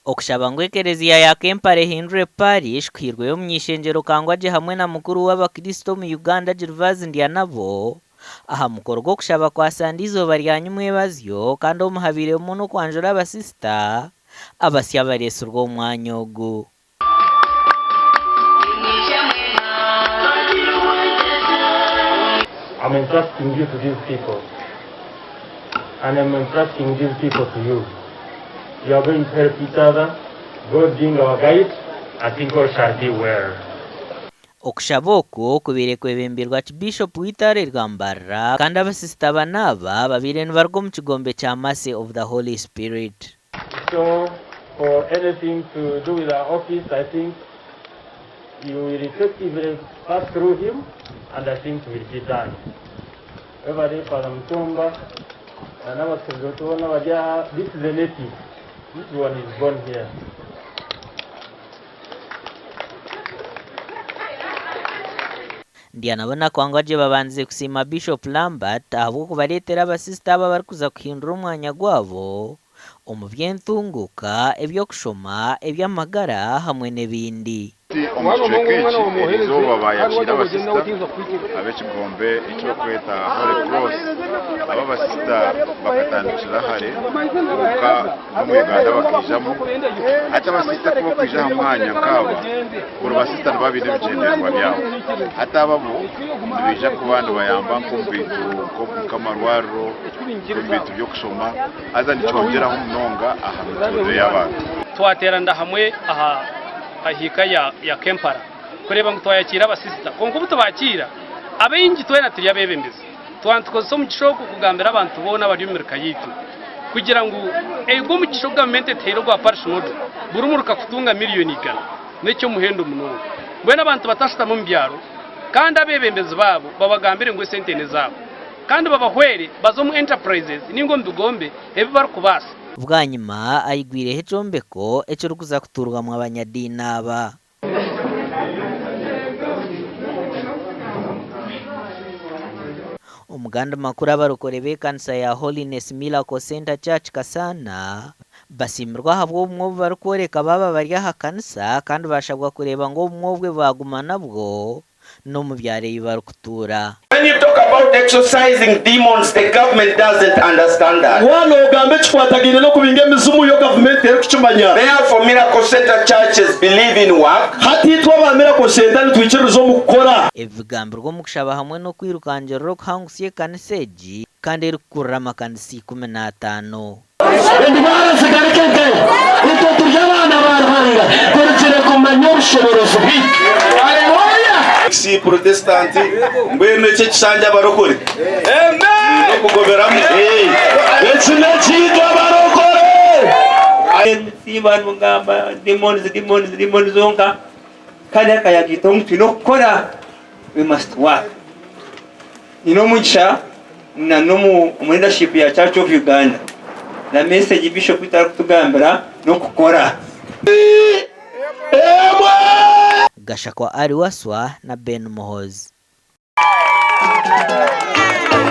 Okushaba ngu ekereziya ya Kempara ehindurwe parish kuhairweyo omuny'eishengyero Kangwagye hamwe na mukuru w'abakristo omu Uganda Gervase Ndyanabo aha mukoro gw'okushaba kwa Sande eizooba rya nyimwebazyo kandi omu habairemu n'okwanjura abasisita abasya abareetsirwe omu mwanya ogu. I'm entrusting you to these people and I'm entrusting these people to you. You are going to help each other, God being our guide, I think all shall be well. Okushaba oku kubaire kwebembirwe Archbishop w'eitaare rya Mbarara kandi abasisita bana aba babaire nibaruga omu kigombe kya Mercy of the Holy Spirit. So for anything to do with our office, I think you will effectively pass through him and I think will be done. Webale Father Mutumba na n'abasacerdote boona abari aha, this is a native, this one is born here. Ndyanabona Kwangwagye babandize kusiima Bishop Lambert ahabw'okubareetera abasisita aba abarikuza kuhindura omwanya gwabo omu by'entunguuka, eby'okushoma, eby'amagara hamwe n'ebindi. Omu kicweka eki eriizooba baayakiire abasisita ab'ekigombe eki barikweta Holy Cross. Aba abasisita bakatandikira hare kwonka n'omu Uganda bakaijamu. Hati abasisita ku barikwija aha mwanya nk'aba, buri basisita nibaba baine ebigyendererwa byabo. Hati aba bo nibaija kuba nibayamba nk'omu bintu nk'amarwariro, nk'omu bintu by'okushoma. Haza nikyongyeraho munonga aha mituurire y'abantu. Twateeranira hamwe aha hiika ya Kempara kureeba ngu twayakiira abasisita kwonka obu tubakiira, abaingi twena turi abeebembezi. Twaba nitukozesa omugisha ogu kugambira abantu boona abari omu mirika yaitu kugira ngu ogu omugisha ogu gavumenti etuhaire ogwa Parish Model buri muruka kutunga miriyoni igana n'eky'omuhendo munonga. Mbwenu abantu batashutama omu byaro kandi abeebembezi baabo babagambire ngu esente n'ezaabo. Kandi babahwere baze omu enterprises ninga omu bigombe ebi barikubaasa. Bwanyima aigwireho ekyombeko ekirikuza kutuurwamu abanyadiini aba. Omu gandi makuru abarokore b'ekanisa ya Holiness Miracle Centre Church Kasaana basiimirwe ahabw'obumwe obu barikworeka baaba bari aha kanisa kandi baashabwa kureeba ngu obumwe obwe baaguma nabwo n'omu byaro ei barikutuura. When you talk about exorcising demons the government doesn't understand that. Waaba noogamba ekikwatagaine n'okubinga emizimu, yo gavumenti terikukimanya. Therefore Miracle Centre churches believe in work. Hati itwe aba Miracle Centre nitwikiririza omu kukora. Ebi bigambirwe omu kushaba hamwe n'okwirukangirira okuhangusya ekanisa egi kandi erikukurira amakanisa 15. Endwara zigaruke nkahi? Itwe turi abaana ba Ruhanga, turugire kumanya obushoborozi bwaitu. Haleluya! Si Protestant, mbwenu eki ekishangye abarokore mwine okugoberamu. Eki n'ekyaitu abarokore! Siba nibagamba demons demons demons zonka kandi akayagita ngu twine okukora we must work. Nyine omugisha na n'omu leadership ya Church of Uganda na message Bishop waitu arikutugambira n'okukora. Gashakwa Ali Wasswa na Ben Muhoozi.